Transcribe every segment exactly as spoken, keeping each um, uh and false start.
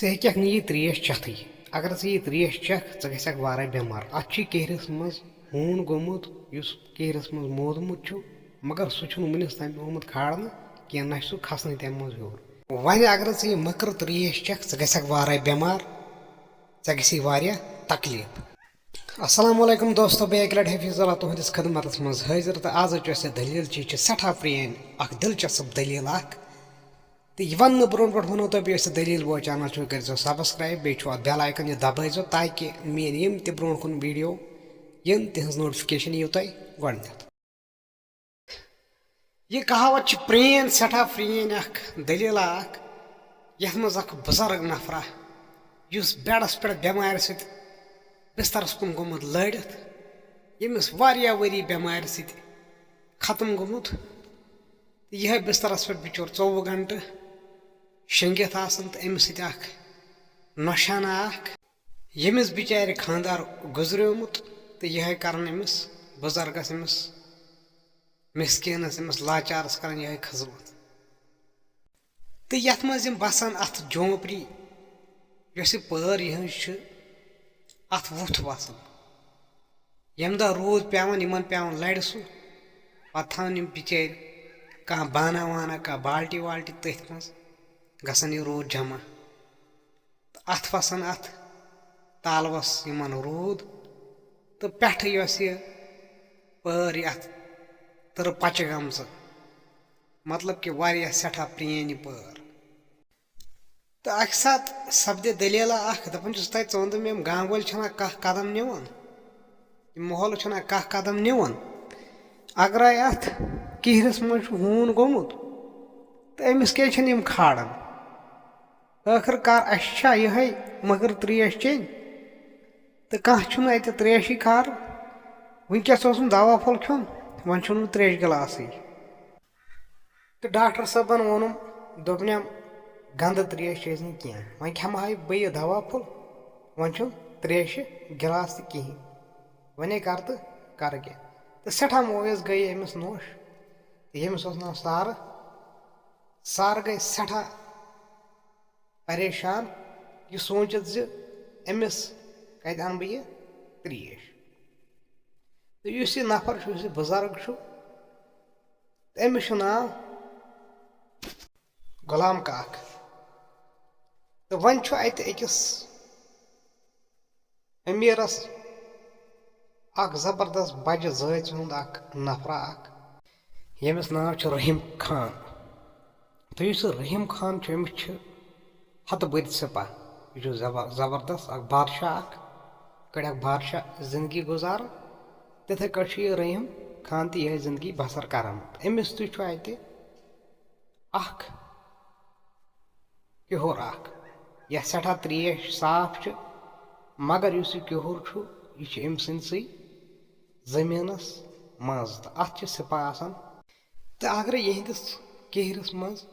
ژٕ ہیٚکَکھ نہٕ یہِ ترٛیش چٮ۪تھٕے۔ اگر ژٕ یہِ ترٛیش چٮ۪کھ، ژٕ گژھکھ وارَے بٮ۪مار۔ اَتھ چھُ کِہرِس منٛز ہوٗن گوٚمُت، یُس کِہرِس منٛز موٗدمُت چھُ، مگر سُہ چھُنہٕ وُنِس تام آمُت کھالنہٕ کینٛہہ، نہ چھُ سُہ کھسنٕے تَمہِ منٛز ہیوٚر۔ وۄنۍ اگر ژٕ یہِ مٔکٕر ترٛیش چٮ۪کھ، ژٕ گژھکھ وارَے بٮ۪مار، ژےٚ گژھی واریاہ تکلیٖف۔ السلام علیکم دوستو، بہٕ اکہِ لٹہِ حفیظ اللہ تُہنٛدِس خدمتس منٛز حٲضِر، تہٕ آزٕچ یۄس یہِ دٔلیٖل چھِ، یہِ چھِ سٮ۪ٹھاہ پرٛٲنۍ اکھ دلچسپ دٔلیٖل اکھ۔ تہٕ یہِ وننہٕ برونٛٹھ برونٛٹھ وَنو تۄہہِ بہٕ، یۄس یہِ دٔلیٖل بہٕ channel چھُ، کٔرۍزیو subscribe، بیٚیہِ چھُ اَتھ bell icon، یہِ دبٲیزیو، تاکہِ میٛٲنۍ یِم تہِ برونٛٹھ کُن video یِن، تِہنٛز notification یِیِو تۄہہِ گۄڈٕنٮ۪تھ۔ یہِ کہاوت چھِ پرٛٲنۍ، سٮ۪ٹھاہ پرٛٲنۍ اکھ دٔلیٖلہ اکھ، یَتھ منٛز اکھ بُزرگ نفرا، یُس بیڈس پٮ۪ٹھ بٮ۪مارِ سۭتۍ بسترس کُن گوٚمُت لٲرِتھ، ییٚمِس واریاہ ؤری بٮ۪مارِ سۭتۍ ختم گوٚمُت، تہٕ یِہوٚے بسترس پٮ۪ٹھ بِچور ژوٚوُہ گھنٹہٕ شۄنٛگِتھ آسان، تہٕ أمِس سۭتۍ اکھ نۄشانہ اکھ، ییٚمِس بِچارِ خانٛدار گُزریومُت، تہٕ یِہوٚے کران أمِس بُزرگس، أمِس مِسکیٖنَس، أمِس لاچارَس کران یِہوٚے خدمت۔ تہٕ یَتھ منٛز یِم بَسان اَتھ جھونپڑی، یۄس یہِ پٲر یِہٕنٛز چھِ، اَتھ وُتھ وَسان۔ ییٚمہِ دۄہ روٗد پٮ۪وان، یِمَن پٮ۪وان لَرِ سُہ، پَتہٕ تھاوان یِم بِچٲرۍ کانٛہہ بانہٕ وانہٕ، کانٛہہ بالٹی والٹی تٔتھۍ منٛز، گژھان یہِ روٗد جمع۔ تہٕ اَتھ وَسان اَتھ تالوَس یِمَن روٗد، تہٕ پٮ۪ٹھٕ یۄس یہِ پٲر یَتھ تٕرٕ پَچہِ گٔمژٕ، مطلب کہِ واریاہ سٮ۪ٹھاہ پرٛٲنۍ یہِ پٲر۔ تہٕ اَکہِ ساتہٕ سَپدِ دٔلیٖلہ اَکھ، دَپان چھُس تۄہہِ، ژٕ وَن تہٕ مےٚ، یِم گامہٕ وٲلۍ چھِنہ کانٛہہ قدم نِوان؟ یِم محلہٕ چھِنہ کانٛہہ قدم نِوان؟ اَگرے اَتھ کِہرِس منٛز چھُ ہوٗن گوٚمُت، تہٕ أمِس کیٛازِ چھِنہٕ یِم کھالان؟ ٲخٕر کار اَسہِ چھا یِہوٚے مٔکٕر ترٛیش چیٚنۍ؟ تہٕ کانٛہہ چھُنہٕ اَتہِ ترٛیشٕے کھاران۔ وٕنکیٚس اوسُم دوا پھوٚل کھیوٚن، وۄنۍ چھُنہٕ ترٛیش گِلاسٕے۔ تہٕ ڈاکٹر صٲبن ووٚنُم، دوٚپنم، گنٛدٕ ترٛیش چیٚزِ نہٕ کینٛہہ۔ وۄنۍ کھٮ۪مہٕ ہا بہٕ یہِ دوا پھوٚل، وۄنۍ چھُنہٕ ترٛیشہِ گِلاس تہِ کِہیٖنۍ۔ وۄنۍ کر تہٕ کر کیٛاہ؟ تہٕ سٮ۪ٹھاہ مویَس گٔیے أمِس نوٚش۔ تہٕ ییٚمِس اوس ناو سارٕ۔ سارٕ گٔے سٮ۪ٹھاہ پریشان، یہِ سوٗنٛچِتھ زِ أمِس کَتہِ اَنہٕ بہٕ یہِ ترٛیش۔ تہٕ یُس یہِ نفر چھُ، یُس یہِ بُزرگ چھُ، تہٕ أمِس چھُ ناو غلام کاک۔ تہٕ وۄنۍ چھُ اَتہِ أکِس أمیٖرَس اَکھ زبردست بَجہِ ذٲژِ ہُنٛد اَکھ نفرا اَکھ، ییٚمِس ناو چھُ رحیٖم خان۔ تہٕ یُس یہِ رحیٖم خان چھُ، أمِس چھِ ہَتہٕ بٔدۍ سِپاہ۔ یہِ چھُ زبر-، زبردست اَکھ بادشاہ اَکھ، کٔڑۍ اَکھ بادشاہ زِندگی گُزاران۔ تِتھَے کٔٹھۍ چھُ یہِ رحیٖم خان تہِ یِہوٚے زِندگی بَسَر کَران۔ أمِس تہِ چھُ اَتہِ اَکھ کِہُر اَکھ، یَتھ سٮ۪ٹھاہ ترٛیش صاف چھِ، مگر یُس یہِ کِہُر چھُ، یہِ چھُ أمۍ سٕنٛدسٕے زٔمیٖنَس منٛز، تہٕ اَتھ چھِ سِپاہ آسان۔ تہٕ اگرے یِہنٛدِس کِہرِس منٛز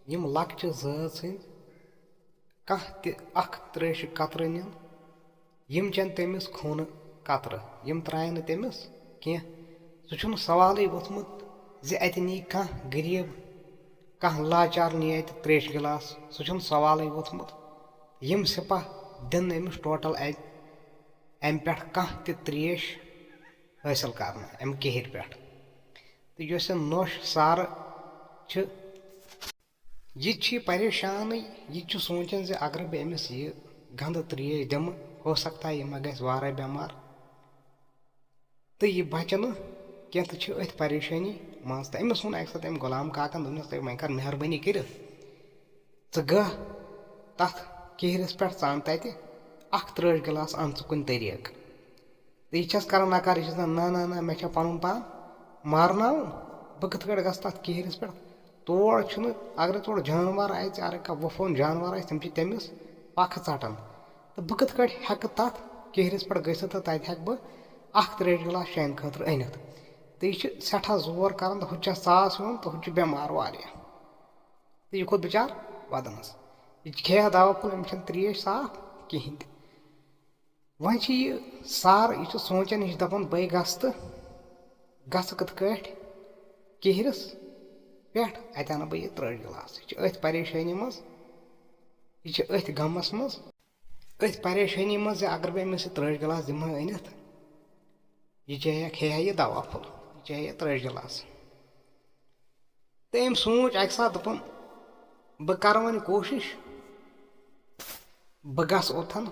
یِم لۄکچہِ زٲژ ہٕنٛدۍ کانٛہہ تہِ اکھ ترٛیشہِ قطرٕ نِن، یِم چٮ۪ن تٔمِس خوٗنہٕ قطرٕ، یِم ترٛاون نہٕ تٔمِس کینٛہہ۔ سُہ چھُنہٕ سوالٕے ووٚتھمُت زِ اَتہِ نی کانٛہہ غریٖب، کانٛہہ لاچار نی اَتہِ ترٛیشہِ گِلاس، سُہ چھُنہٕ سوالٕے ووٚتھمُت۔ یِم سِپاہ دِن نہٕ أمِس ٹوٹل اَتہِ اَمہِ پٮ۪ٹھ کانٛہہ تہِ ترٛیش حٲصِل کرنہٕ اَمہِ کِہِرِ پٮ۪ٹھ۔ تہٕ یۄس یہِ نوٚش سارٕ چھِ، یہِ تہِ چھِ پریشانٕے، یہِ تہِ چھُ سونٛچان زِ اگرے بہٕ أمِس یہِ گنٛدٕ ترٛیش دِمہٕ، ہو سکتا ہے یہِ ما گژھِ وارَے بٮ۪مار۔ تہٕ یہِ بچہِ نہٕ کینٛہہ تہٕ چھِ أتھۍ پریشٲنی منٛز۔ تہٕ أمِس ووٚن اَکہِ ساتہٕ أمۍ غلام کاکَن، دوٚپنَس، "تُہۍ وۄنۍ کر مہربٲنی کٔرِتھ، ژٕ گٔہ تَتھ کِہرِس پٮ۪ٹھ، ژٕ اَن تَتہِ اَکھ ترٛیش گِلاس، اَن ژٕ کُنہِ طریٖقہٕ۔" تہٕ یہِ چھَس کران نکار، یہِ چھَس دَپان، "نہ، نہ، نہ، مےٚ چھا پَنُن پان مارناوُن؟ بہٕ کِتھ کٲٹھۍ گژھٕ تَتھ کِہرِس پٮ۪ٹھ؟" تور چھُنہٕ، اگرے تور جانوَر آسہِ، اگرے کانٛہہ وۄپھوُن جانوَر آسہِ، تِم چھِ تٔمِس پَکھٕ ژَٹان۔ تہٕ بہٕ کِتھ کٲٹھۍ ہٮ۪کہٕ تَتھ کِہرِس پٮ۪ٹھ گٔژھِتھ تہٕ تَتہِ ہٮ۪کہٕ بہٕ اَکھ ترٛیش گِلاس چانہِ خٲطرٕ أنِتھ؟ تہٕ یہِ چھِ سٮ۪ٹھاہ زور کران، تہٕ ہُتہِ چھَس ژاس یِوان، تہٕ ہُتہِ چھُ بٮ۪مار واریاہ۔ تہٕ یہِ کھوٚت بِچار وَدنَس۔ یہِ کھیٚیہِ ہا دوا پھوٚل، أمِس چھَنہٕ ترٛیش صاف کِہیٖنۍ تہِ۔ وۄنۍ چھِ یہِ سارٕ، یہِ چھُ سونٛچان، یہِ چھُ دَپان، "بَے گژھٕ تہٕ گژھٕ کِتھ کٲٹھۍ کِہرِس پٮ۪ٹھ، اَتہِ اَنہٕ بہٕ یہِ ترٛیش گِلاس؟" یہِ چھُ أتھۍ پریشٲنی منٛز۔ یہِ چھِ أتھۍ غمَس منٛز، أتھۍ پریشٲنی منٛز زِ اگر بہٕ أمِس یہِ ترٛیش گِلاس دِمہٕ ہا أنِتھ، یہِ چیٚیہِ ہا، کھیٚیہِ ہا یہِ دوا پھوٚل، یہِ چیٚیہِ ہا ترٛیش گِلاس۔ تہٕ أمۍ سوٗنٛچ اَکہِ ساتہٕ، دوٚپُن، بہٕ کَرٕ وۄنۍ کوٗشِش، بہٕ گژھٕ اوٚتَن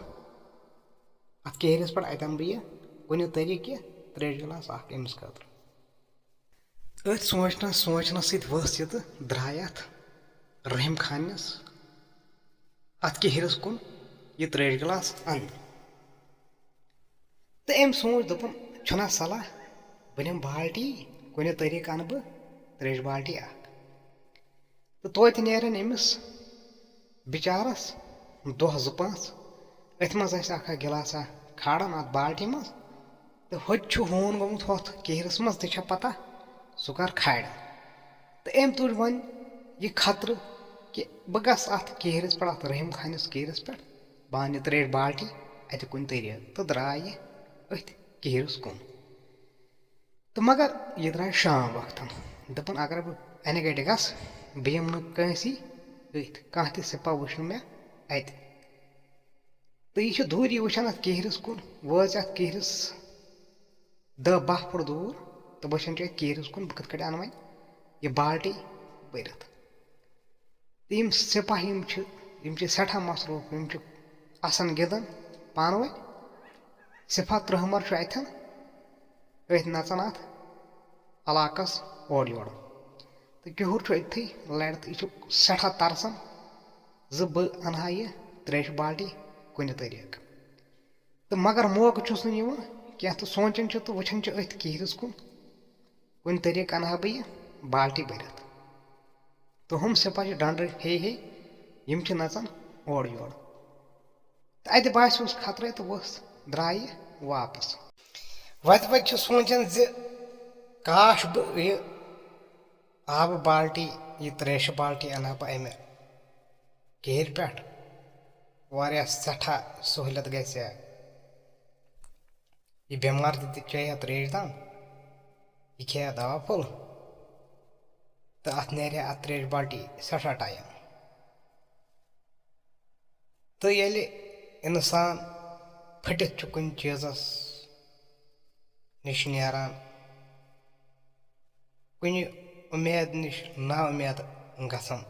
اَتھ کِہرِس پٮ۪ٹھ، اَتہِ اَنہٕ بہٕ یہِ کُنہِ طریٖقہٕ یہِ ترٛیش گِلاس اَکھ أمِس خٲطرٕ۔ أتھۍ سونٛچنَس سونٛچنَس سۭتۍ ؤژھ یہِ تہٕ درٛاے اَتھ رحیم خانَس، اَتھ کِہرِس کُن، یہِ ترٛیش گِلاس اَننہٕ۔ تہٕ أمۍ سوٗنٛچ، دوٚپُن، چھُنہ صلاح، بہٕ نِمہٕ بالٹی، کُنہِ طریٖقہٕ اَنہٕ بہٕ ترٛیش بالٹی اَکھ۔ تہٕ توتہِ نیرن أمِس بِچارَس دۄہ زٕ پانٛژھ، أتھۍ منٛز آسہِ اَکھ اَکھ گِلاسا کھالان اَتھ بالٹی منٛز۔ تہٕ ہوٚتہِ چھُ ہوٗن گوٚمُت ہۄتھ کِہرِس منٛز، تہِ چھےٚ پَتہ سُہ کَر کھالہِ۔ تہٕ أمۍ تُج وۄنۍ یہِ خطرٕ کہِ بہٕ گژھٕ اَتھ کِہرِس پٮ۪ٹھ، اَتھ رحیم خانَس کِہرِس پٮ۪ٹھ، بہٕ اَنہٕ یہِ ترٛیش بالٹی اَتہِ کُنہِ طریٖقہٕ، تہٕ درٛاے یہِ أتھۍ کِہرِس کُن۔ تہٕ مگر یہِ درٛاے شام وقتَن۔ دوٚپُن، اگر بہٕ اَنہِ گَٹہِ گژھٕ، بہٕ یِمہٕ نہٕ کٲنٛسی أتھۍ، کانٛہہ تہِ سِپاہ وٕچھ نہٕ مےٚ اَتہِ۔ تہٕ یہِ چھُ دوٗری وٕچھان اَتھ کِہرِس کُن، وٲژ اَتھ کِہرِس دَہ باہ فُٹ دوٗر، تہٕ وٕچھان چھُ اَتھ کِہرِس کُن، بہٕ کِتھ کٲٹھۍ اَنہٕ وۄنۍ یہِ بالٹی بٔرِتھ۔ تہٕ یِم سِپاہ یِم چھِ، یِم چھِ سٮ۪ٹھاہ مصروٗف، یِم چھِ اَسَن گِنٛدان پانہٕ ؤنۍ۔ سِپاہ ترٛہمَر چھُ اَتھٮ۪ن، أتھۍ نَژان اَتھ علاقَس اورٕ یورٕ۔ تہٕ کِہُر چھُ أتھی لَرِ تہٕ یہِ چھُ سٮ۪ٹھاہ تَرسان زِ بہٕ اَنہٕ ہا یہِ ترٛیشہِ بالٹی کُنہِ طریٖقہٕ۔ تہٕ مگر موقعہٕ چھُس نہٕ یِوان کینٛہہ، تہٕ سونٛچان چھُ تہٕ وٕچھان چھُ أتھۍ کِہرِس کُن، کُنہِ طریٖقہٕ اَنہٕ ہا بہٕ یہِ بالٹی بٔرِتھ۔ تہٕ ہُم سِپاہ چھِ ڈنڈٕ ہے ہے، یِم چھِ نژان اورٕ یورٕ۔ تہٕ اَتہِ باسیوس خطرَے تہٕ ؤژھ، درٛاے یہِ واپس۔ وَتہِ وَتہِ چھِ سونٛچان زِ کاش بہٕ یہِ آبہٕ بالٹی، یہِ ترٛیشہِ بالٹی اَنہٕ ہا بہٕ اَمہِ کِہِرِ پٮ۪ٹھ، واریاہ سٮ۪ٹھاہ سہوٗلیت گژھِ ہا۔ یہِ بٮ۪مار تہِ، تہِ چیٚیہِ ہا ترٛیش دام، یہِ کھیٚیہِ ہا دوا پھوٚل، تہٕ اَتھ نیرِ ہا اَتھ ترٛیش بالٹی سٮ۪ٹھاہ ٹایم۔ تہٕ ییٚلہِ اِنسان پھٔٹِتھ چھُ کُنہِ چیٖزَس نِش نیران، کُنہِ اُمید نِش نا اُمید گژھان،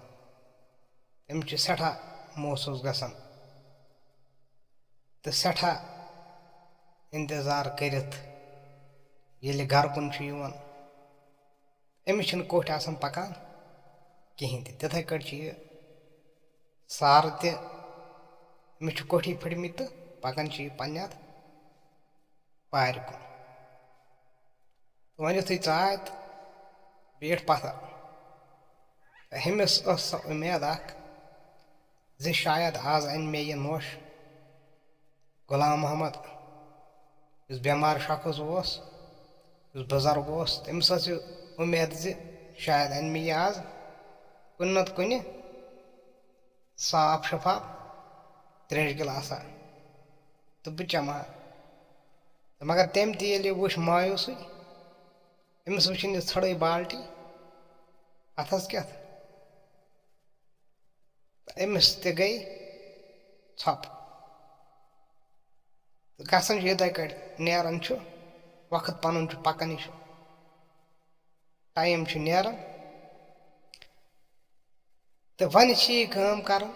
تٔمِس چھُ سٮ۪ٹھاہ محسوٗس گژھان تہٕ سٮ۪ٹھاہ اِنتظار کٔرِتھ ییٚلہِ گَرٕ کُن چھُ یِوان، أمِس چھِنہٕ کوٚٹھۍ آسان پَکان کِہیٖنۍ تہِ۔ تِتھَے کٲٹھۍ چھِ یہِ سارٕ تہِ، أمِس چھِ کوٚٹھی پھٔٹمٕتۍ تہٕ پَکان چھِ یہِ پنٛنہِ اَتھ وارِ کُن۔ تہٕ وۄنۍ یُتھُے ژاے تہٕ بیٖٹھ پَتھر۔ تہٕ ہُمِس ٲس سۄ اُمید اَکھ زِ شاید آز اَنہِ مےٚ یہِ نوٚش غلام محمد، یُس بٮ۪مار شخص اوس، یُس بُزرگ اوس، تٔمِس ٲس یہِ اُمید زِ شاید اَنہِ مےٚ یہِ آز کُنہِ نَتہٕ کُنہِ صاف شفاف ترٛیش گِلاسا تہٕ بہٕ چَمہٕ ہا۔ تہٕ مگر تٔمۍ تہِ ییٚلہِ یہِ وٕچھ مایوٗسٕے، أمِس وٕچھِن یہِ ژھٔڑٕے بالٹی، اَتھَس کٮ۪تھ، تہٕ أمِس تہِ گٔے ژھۄپہٕ۔ تہٕ گژھان چھُ یِتھَے کٲٹھۍ، نیران چھُ، وقت پَنُن چھُ پَکان، یہِ چھُ، ٹایم چھُ نیران۔ تہٕ وۄنۍ چھِ یہِ کٲم کَران،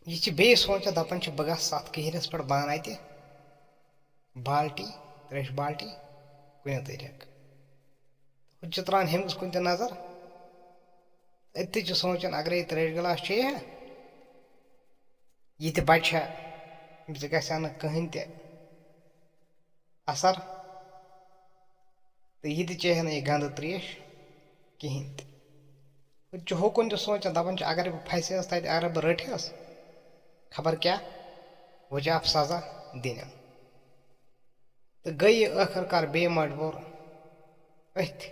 یہِ چھِ بیٚیہِ سونٛچان، دَپان چھِ، بہٕ گژھٕ اَتھ کِہرِس پٮ۪ٹھ، بہٕ اَنہٕ اَتہِ بالٹی، ترٛیشہِ بالٹی، کُنہِ طریٖقہٕ۔ ہُتہِ چھِ ترٛاوان ہُمِس کُن تہِ نظر۔ أتھی چھِ سونٛچان، اگرے یہِ ترٛیشہِ گِلاس چیٚیہِ ہا، یہِ تہِ بچہِ ہا، أمِس تہِ گژھِ ہا نہٕ کٕہٕنۍ تہِ اثر، تہٕ یہِ تہِ چیٚیہِ ہا نہٕ یہِ گنٛدٕ ترٛیش کِہیٖنۍ تہِ۔ ہُتہِ چھُ ہُکُن تہِ سونٛچان، دَپان چھُ، اگرے بہٕ پھسیس تَتہِ، اگرے بہٕ رٔٹہس، خبر کیٛاہ وجہ سزا دِنٮ۪م۔ تہٕ گٔے یہِ ٲخٕر کار بیٚیہِ مجبوٗر أتھۍ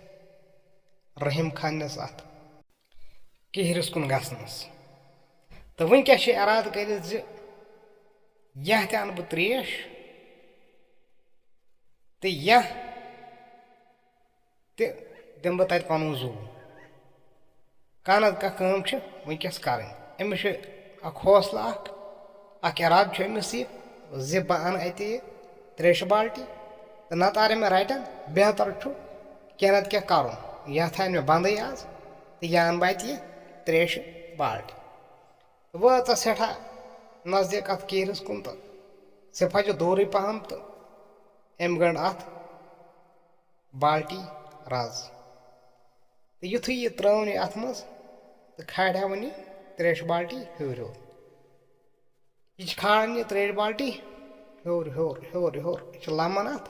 رحیم خانس اَتھ کِہرِس کُن گژھنس۔ تہٕ وٕنکیٚس چھُ ارادٕ کٔرِتھ زِ یا تہِ اَنہٕ بہٕ ترٛیش تہٕ یا تہِ دِمہٕ بہٕ تَتہِ پَنُن زُو۔ کانٛہہ نَتہٕ کانٛہہ کٲم چھِ وٕنکیٚس کَرٕنۍ۔ أمِس چھُ اکھ حوصلہٕ اکھ، اکھ اِرادٕ چھُ أمِس یہِ زِ بہٕ اَنہٕ اَتہِ یہِ تریشہِ بالٹی، تہٕ نتہٕ اگر مےٚ رَٹن، بہتر چھُ کینٛہہ نتہٕ کینٛہہ کرُن۔ یہِ تھاوِ مےٚ بنٛدٕے آز، تہٕ یہِ اَنہٕ بہٕ اَتہِ یہِ تریشہِ بالٹی۔ تہٕ وٲژ سٮ۪ٹھاہ نزدیٖک اَتھ کِہرِس کُن، تہٕ سِپاہ چھُ دوٗرٕے پہم، تہٕ أمۍ گٔنٛڈ اَتھ بالٹی رَز۔ تہٕ یُتھُے یہِ ترٛٲو نہٕ اَتھ منٛز، تہٕ کھالہِ ہا وۄنۍ یہِ تریشہِ بالٹی ہیوٚر ہیوٚر۔ یہِ چھِ کھالان یہِ تریشہِ بالٹی ہیوٚر ہیوٚر ہیوٚر ہیوٚر، یہِ چھِ لَمان اَتھ۔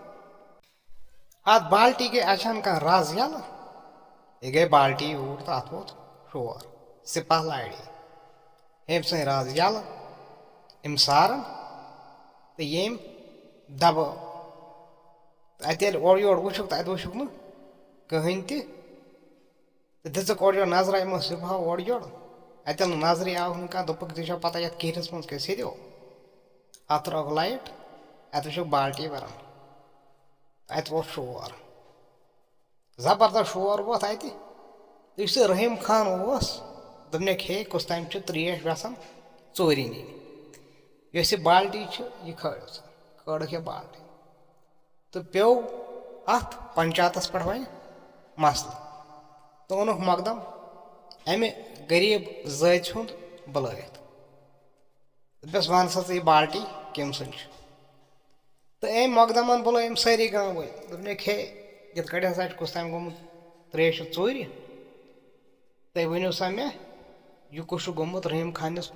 اَتھ بالٹی گٔے اچانک رَز یَلہٕ، یہِ گٔے بالٹی اوٗر تہٕ اَتھ ووٚتھ شور، سِپاہ لارِ۔ أمۍ ژھٕنۍ رَز یَلہٕ، أمۍ سارَن، تہٕ ییٚمۍ دَبٲو۔ تہٕ اَتہِ ییٚلہِ اورٕ یورٕ وٕچھُکھ، تہٕ اَتہِ وٕچھُکھ نہٕ کٕہٕنۍ تہِ۔ تہٕ دِژٕکھ اورٕ یورٕ نظرہ یِمو سِپاہو اورٕ یورٕ۔ اَتہِ ییٚلہِ نہٕ نظرِ آوُکھ نہٕ کانٛہہ، دوٚپُکھ، "ژےٚ چھا پتہ یَتھ کِہرِس منٛز کیٛاہ سیٚدیو؟ اَتھ ترٛٲوکھ لایٹ، اَتہِ وٕچھُکھ بالٹی بَران۔" اَتہِ ووٚتھ شور۔ زبردست شور ووٚتھ اَتہِ۔ تہٕ یُس یہِ رحیٖم خان اوس، دوٚپنَکھ، "ہے، کُس تام چھُ ترٛیش یَژھان ژوٗرِ نِنۍ۔ یۄس یہِ بالٹی چھِ، یہِ کھٲلِو سا۔" کھٲلٕکھ یہِ بالٹی۔ تہٕ پیوٚو اَتھ پنچاتَس پٮ۪ٹھ وۄنۍ مسلہٕ۔ تہٕ اوٚنُکھ مقدم اَمہِ غریٖب زٲژِ ہُنٛد بُلٲوِتھ۔ دوٚپمَس، "وَن سا ژٕ، یہِ بالٹی کٔمۍ سٕنٛز چھِ؟" تہٕ أمۍ مقدمن بُلٲوِم سٲری گام وٲلۍ۔ دوٚپنَکھ، "ہے، یِتھ کٲٹھۍ ہسا چھُ کُس تام گوٚمُت ترٛیشہِ ژوٗرِ۔ تُہۍ ؤنِو سا مےٚ، یہِ کُس چھُ گوٚمُت رحیٖم خانَس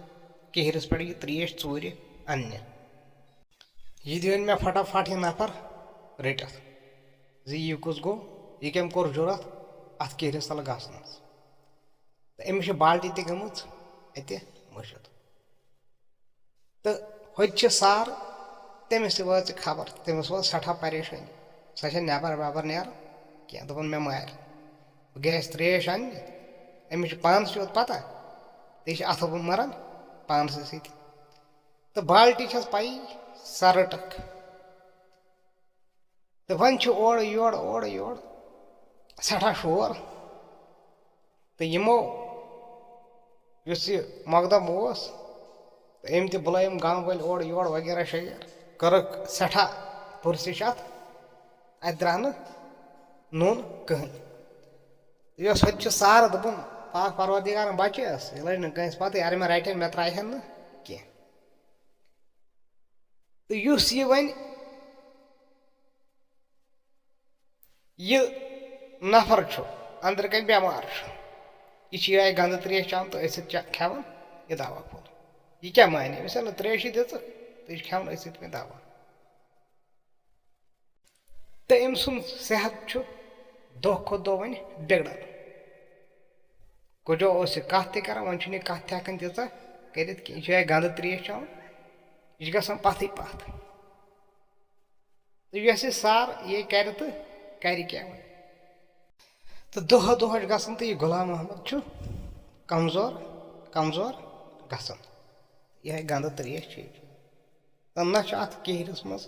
کِہرِس پٮ۪ٹھ یہِ ترٛیش ژوٗرِ اَننہِ؟" یہِ دیُن مےٚ فٹافٹ یہِ نفر رٔٹِتھ زِ یہِ کُس گوٚو، یہِ کٔمۍ کوٚر جُرت اَتھ کِہرِس تَل گژھنَس۔ تہٕ أمِس چھِ بالٹی تہِ گٔمٕژ اَتہِ مٔشِتھ۔ تہٕ ہوٚتہِ چھِ سار، تٔمِس تہِ وٲژ یہِ خبر، تٔمِس وٲژ سٮ۪ٹھاہ پریشٲنی۔ سۄ چھےٚ نٮ۪بر وٮ۪بر نیران کینٛہہ، دوٚپُن، "مےٚ مارِ۔" بہٕ گٔیَس ترٛیش اَننہِ، أمِس چھِ پانَس یوت پَتہ، تہٕ یہِ چھِ اَتھو مران پانسٕے سۭتۍ۔ تہٕ بالٹی چھَس پَیی، سۄ رٔٹٕکھ۔ تہٕ وۄنۍ چھِ اورٕ یورٕ، اورٕ یورٕ سٮ۪ٹھاہ شور۔ تہٕ یِمو یُس یہِ مقدم اوس، تہٕ أمۍ تہِ بُلٲیِم گامہٕ وٲلۍ اورٕ یورٕ وغیرہ شغیرہ، کٔرٕکھ سٮ۪ٹھاہ پُرسِش اَتھ، اَتہِ درٛاو نہٕ نوٗن کٕہٕنۍ۔ یۄس ہوٚتہِ چھِ سارٕ، دوٚپُن، پاک پروردگارَن بچٲیَس، یہِ لٔج نہٕ کٲنٛسہِ پَتہٕ، یارٕ مےٚ رَٹہِ ہن، مےٚ ترٛایہِ ہن نہٕ کینٛہہ۔ تہٕ یُس یہِ وۄنۍ یہِ نفر چھُ أنٛدرٕ کَنۍ بٮ۪مار چھُ، یہِ چھُ یِہوٚے گنٛدٕ ترٛیش چٮ۪وان تہٕ أتھۍ سۭتۍ چَ-، کھٮ۪وان یہِ دوا پھوٚل۔ یہِ کیٛاہ مانہِ؟ أمِس ییٚلہِ نہٕ ترٛیشی دِژٕکھ، تہٕ یہِ چھُ کھٮ۪وان أتھۍ سۭتۍ وۄنۍ دوا۔ تہٕ أمۍ سُنٛد صحت چھُ دۄہ کھۄتہٕ دۄہ وۄنۍ بِگڑان۔ گۄڈٕ اوس یہِ کَتھ تہِ کران، وۄنۍ چھُنہٕ یہِ کَتھ تہِ ہٮ۪کان تیٖژاہ کٔرِتھ کینٛہہ۔ یہِ چھُ یِہوٚے گنٛدٕ ترٛیش چٮ۪وان، یہِ چھُ گژھان پَتھٕے پَتھ۔ تہٕ یۄس یہِ سار یہِ کرِ تہٕ کرِ کیٛاہ وۄنۍ؟ تہٕ دۄہ دۄہ چھُ گژھان تہٕ یہِ غلام محمد چھُ کمزور، کمزور گژھان۔ یِہوٚے گنٛدٕ ترٛیش چھِ یہِ چٮ۪وان۔ تہٕ نہ چھُ اَتھ کِہرِس منٛز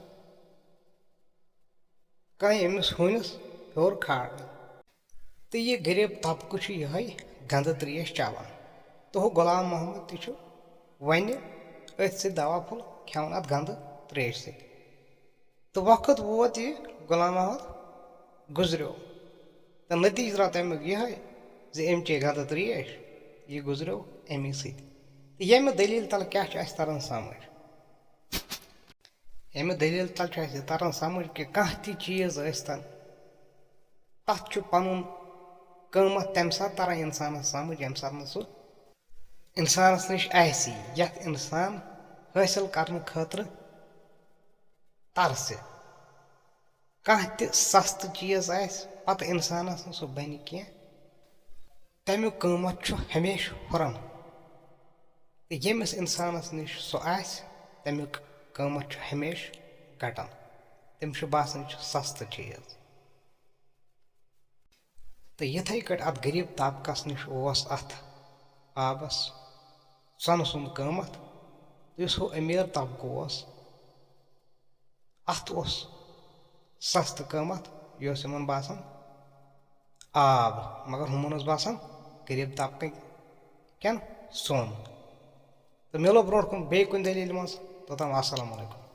کانٛہہ أمِس ہوٗنِس ہیوٚر کھالنٕے۔ تہٕ یہِ غریٖب طبقہٕ چھُ یِہوٚے گنٛدٕ ترٛیش چٮ۪وان۔ تہٕ ہُہ غلام محمد تہِ چھُ وۄنہِ أتھۍ سۭتۍ دوا پھوٚل کھٮ۪وان اَتھ گنٛدٕ ترٛیشہِ سۭتۍ۔ تہٕ وقت ووت یہِ غلام محمد گُزریو۔ تہٕ نتیٖجہٕ درٛاو تَمیُک یِہوٚے زِ أمۍ چے گنٛدٕ ترٛیش، یہِ گُزریو اَمی سۭتۍ۔ تہٕ ییٚمہِ دٔلیٖل تَل کیٛاہ چھُ اَسہِ تَران سمجھ؟ ییٚمہِ دٔلیٖل تَل چھُ اَسہِ یہِ تَران سمجھ کہِ کانٛہہ تہِ چیٖز ٲسۍتَن، تَتھ چھُ پَنُن قۭمَتھ تَمہِ ساتہٕ تَران اِنسانَس سمجھ، ییٚمہِ ساتہٕ نہٕ سُہ اِنسانَس نِش آسی، یَتھ اِنسان حٲصِل کَرنہٕ خٲطرٕ تَرسہِ۔ کانٛہہ تہِ سَستہٕ چیٖز آسہِ، پَتہٕ اِنسانَس نہٕ سُہ بَنہِ کینٛہہ، تَمیُک قۭمَتھ چھُ ہمیشہِ ہُران۔ تہٕ ییٚمِس اِنسانَس نِش سُہ آسہِ، تَمیُک قۭمَتھ چھُ ہمیشہِ گَٹان۔ تٔمِس چھُ باسان، یہِ چھُ سَستہٕ چیٖز۔ تہٕ یِتھَے کٲٹھۍ اَتھ غریٖب طبقَس نِش اوس اَتھ آبَس سۄنہٕ سُنٛد قۭمَتھ۔ یُس ہُہ أمیٖر طبقہٕ اوس، اَتھ اوس سَستہٕ قۭمَتھ، یہِ اوس یِمَن باسان آب، مگر ہُمَن اوس باسان غریٖب طبقہٕ کٮ۪ن سۄن۔ تہٕ مِلو برونٛٹھ کُن بیٚیہِ کُنہِ دٔلیٖلہِ منٛز۔ توٚتام السلام علیکم۔